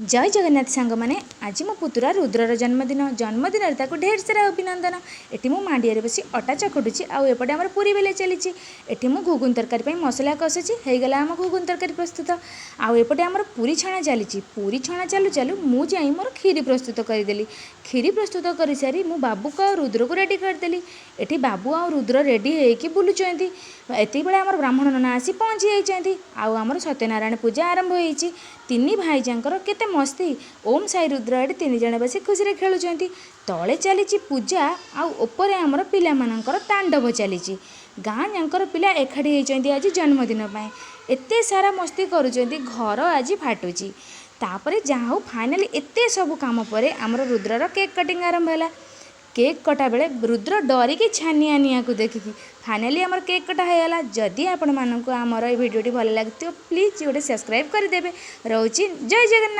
ଜୟ ଜଗନ୍ନାଥ ସାଙ୍ଗମାନେ, ଆଜି ମୋ ପୁତୁରା ରୁଦ୍ରର ଜନ୍ମଦିନ। ଜନ୍ମଦିନରେ ତାକୁ ଢେର ସାରା ଅଭିନନ୍ଦନ। ଏଠି ମୁଁ ମାଣ୍ଡିଆରେ ବସି ଅଟା ଚକଟୁଛି ଆଉ ଏପଟେ ଆମର ପୁରୀ ବେଲା ଚାଲିଛି। ଏଠି ମୁଁ ଘୁଗୁନି ତରକାରୀ ପାଇଁ ମସଲା କଷୁଛି। ହେଇଗଲା ଆମ ଘୁଗୁନି ତରକାରୀ ପ୍ରସ୍ତୁତ। ଆଉ ଏପଟେ ଆମର ପୁରୀ ଛଣା ଚାଲିଛି। ପୁରୀ ଛଣା ଚାଲୁ ଚାଲୁ ମୁଁ ଯାଇ ମୋର କ୍ଷୀରି ପ୍ରସ୍ତୁତ କରିଦେଲି। କ୍ଷୀରି ପ୍ରସ୍ତୁତ କରିସାରି ମୁଁ ବାବୁକୁ ଆଉ ରୁଦ୍ରକୁ ରେଡ଼ି କରିଦେଲି। ଏଠି ବାବୁ ଆଉ ରୁଦ୍ର ରେଡ଼ି ହେଇକି ବୁଲୁଛନ୍ତି। ଏତିକିବେଳେ ଆମର ବ୍ରାହ୍ମଣ ନନା ଆସି ପହଞ୍ଚି ଯାଇଛନ୍ତି ଆଉ ଆମର ସତ୍ୟନାରାୟଣ ପୂଜା ଆରମ୍ଭ ହେଇଛି। ତିନି ଭାଇଯାଙ୍କର କେତେ ମସ୍ତି! ଓମ୍ ସାଇ, ରୁଦ୍ର ଏଠି ତିନି ଜଣ ବସି ଖୁସିରେ ଖେଳୁଛନ୍ତି। ତଳେ ଚାଲିଛି ପୂଜା ଆଉ ଉପରେ ଆମର ପିଲାମାନଙ୍କର ତାଣ୍ଡବ ଚାଲିଛି। ଗାଁ ଯାଙ୍କର ପିଲା ଏକାଠି ହେଇଛନ୍ତି ଆଜି ଜନ୍ମଦିନ ପାଇଁ। ଏତେ ସାରା ମସ୍ତି କରୁଛନ୍ତି, ଘର ଆଜି ଫାଟୁଛି। ତାପରେ ଯାହା ହଉ, ଫାଇନାଲି ଏତେ ସବୁ କାମ ପରେ ଆମର ରୁଦ୍ରର କେକ୍ କଟିଂ ଆରମ୍ଭ ହେଲା। କେକ୍ କଟା ବେଳେ ରୁଦ୍ର ଡରିକି ଛାନିଆ ନିଆଁକୁ ଦେଖିକି। ଫାଇନାଲି ଆମର କେକ୍ କଟା ହେଇଗଲା। ଯଦି ଆପଣମାନଙ୍କୁ ଆମର ଏଇ ଭିଡ଼ିଓଟି ଭଲ ଲାଗିଥିବ, ପ୍ଲିଜ୍ ଗୋଟେ ସବସ୍କ୍ରାଇବ୍ କରିଦେବେ। ରହୁଛି, ଜୟ ଜଗନ୍ନାଥ।